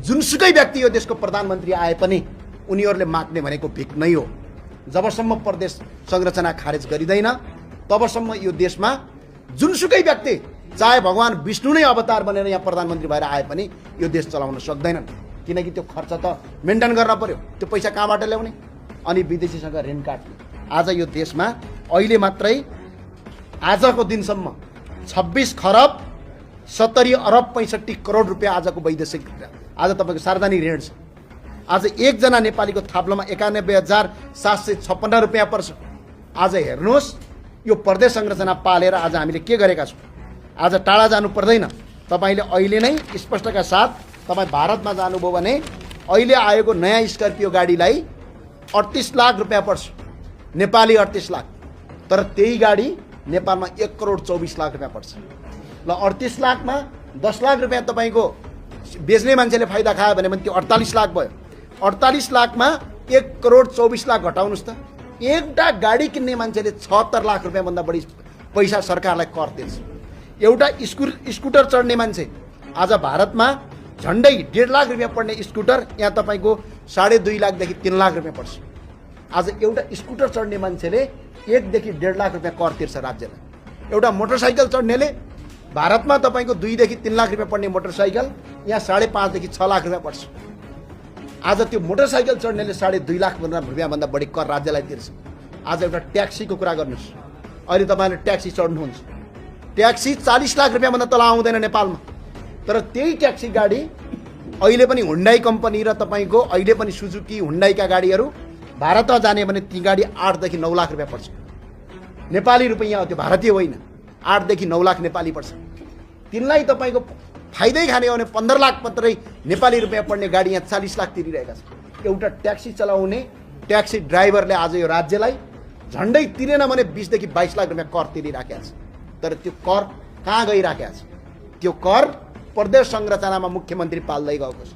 जुनसुकै व्यक्ति यो देशको प्रधानमन्त्री आए पनि उनीहरूले माग्ने भनेको भिख नै हो। जबसम्म प्रदेश संरचना खारेज गरिँदैन तबसम्म यो देशमा जुनसुकै व्यक्ति चाहे भगवान विष्णु नै अवतार बनेर यहाँ प्रधानमन्त्री भएर आए पनि यो देश चलाउन सक्दैनन्। किनकि त्यो खर्च त मेन्टेन गर्न पर्यो। त्यो पैसा कहाँबाट ल्याउने? अनि विदेशीसँग ऋण काट्ने। आज यो देशमा अहिले मात्रै आजको दिनसम्म 26 खरब 70 अरब 65 करोड रुपियाँ आजको वैदेशिक आज तपाईँको सार्वजनिक ऋण छ। आज एकजना नेपालीको थाप्लोमा 91,756 रुपियाँ पर्छ। आज हेर्नुहोस् यो प्रदेश संरचना पालेर आज हामीले के गरेका छौँ। आज टाढा जानु पर्दैन। तपाईँले अहिले नै स्पष्टका साथ तपाईँ भारतमा जानुभयो भने अहिले आएको नयाँ स्कर्पियो गाडीलाई 38 लाख रुपियाँ पर्छ, नेपाली 38 लाख। तर त्यही गाडी नेपालमा 1 करोड 24 लाख रुपियाँ पर्छ। ल 38 लाखमा 10 लाख रुपियाँ तपाईँको बेच्ने मान्छेले फाइदा खायो भने त्यो 48 लाख भयो। 48 लाखमा 1 करोड 24 लाख घटाउनुहोस् त। एउटा गाडी किन्ने मान्छेले 76 लाख रुपियाँभन्दा बढी पैसा सरकारलाई कर दिन्छ। एउटा स्कुटर चढ्ने मान्छे आज भारतमा झन्डै 1.5 लाख रुपियाँ पर्ने स्कुटर यहाँ तपाईँको 2.5 लाखदेखि 3 लाख रुपियाँ पर्छ। आज एउटा स्कुटर चढ्ने मान्छेले 1 देखि 1.5 लाख रुपियाँ कर तिर्छ राज्यलाई। एउटा मोटरसाइकल चढ्नेले भारतमा तपाईँको 2 देखि 3 लाख रुपियाँ पर्ने मोटरसाइकल यहाँ 5.5 देखि 6 लाख रुपियाँ पर्छ। आज त्यो मोटरसाइकल चढ्नेले 2.5 लाख रुपियाँभन्दा बढी कर राज्यलाई तिर्छ। आज एउटा ट्याक्सीको कुरा गर्नुहोस्। अहिले तपाईँले ट्याक्सी चढ्नुहुन्छ, ट्याक्सी 40 लाख रुपियाँभन्दा तल आउँदैन नेपालमा। तर त्यही ट्याक्सी गाडी अहिले पनि हुन्डाई कम्पनी र तपाईँको अहिले पनि सुजुकी हुन्डाईका गाडीहरू भारतमा जाने भने ती गाडी 8 देखि 9 लाख रुपियाँ पर्छ। नेपाली रुपियाँ, त्यो भारतीय होइन। 8 देखि 9 लाख नेपाली पर्छ। तिनलाई तपाईँको फाइदै खाने हो भने 15 लाख मात्रै नेपाली रुपियाँ पर्ने गाडी यहाँ 40 लाख तिरिरहेका छन्। एउटा ट्याक्सी चलाउने ट्याक्सी ड्राइभरले आज यो राज्यलाई झन्डै तिरेन भने 20 देखि 22 लाख रुपियाँ कर तिरिराखेका छ। तर त्यो कर कहाँ गइराखेका छ? त्यो कर प्रदेश संरचनामा मुख्यमन्त्री पाल्दै गएको छ।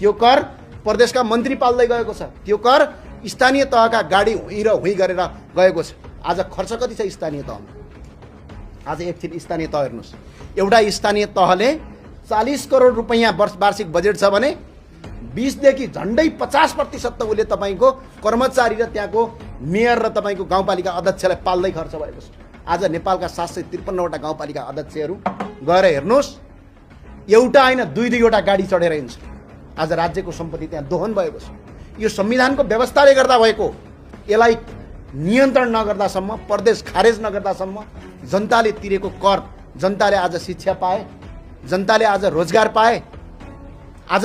त्यो कर प्रदेशका मन्त्री पाल्दै गएको छ। त्यो कर स्थानीय तहका गाडी हुँ र हुँ गरेर गएको छ। आज खर्च कति छ स्थानीय तहमा? आज एकछिन स्थानीय तह हेर्नुहोस्। एउटा स्थानीय तहले 40 करोड रुपियाँ वार्षिक बजेट छ भने 20 देखि झन्डै 50% त उसले तपाईँको कर्मचारी र त्यहाँको मेयर र तपाईँको गाउँपालिका अध्यक्षलाई पाल्दै खर्च भएको छ। आज नेपालका 753वटा गाउँपालिका अध्यक्षहरू गएर हेर्नुहोस्, एउटा होइन 2-2वटा गाडी चढेर हिँड्छ। आज राज्यको सम्पत्ति त्यहाँ दोहन भएको छ। यो संविधानको व्यवस्थाले गर्दा भएको। यसलाई नियन्त्रण नगर्दासम्म, प्रदेश खारेज नगर्दासम्म जनताले तिरेको कर, जनताले आज शिक्षा पाए, जनताले आज रोजगार पाए। आज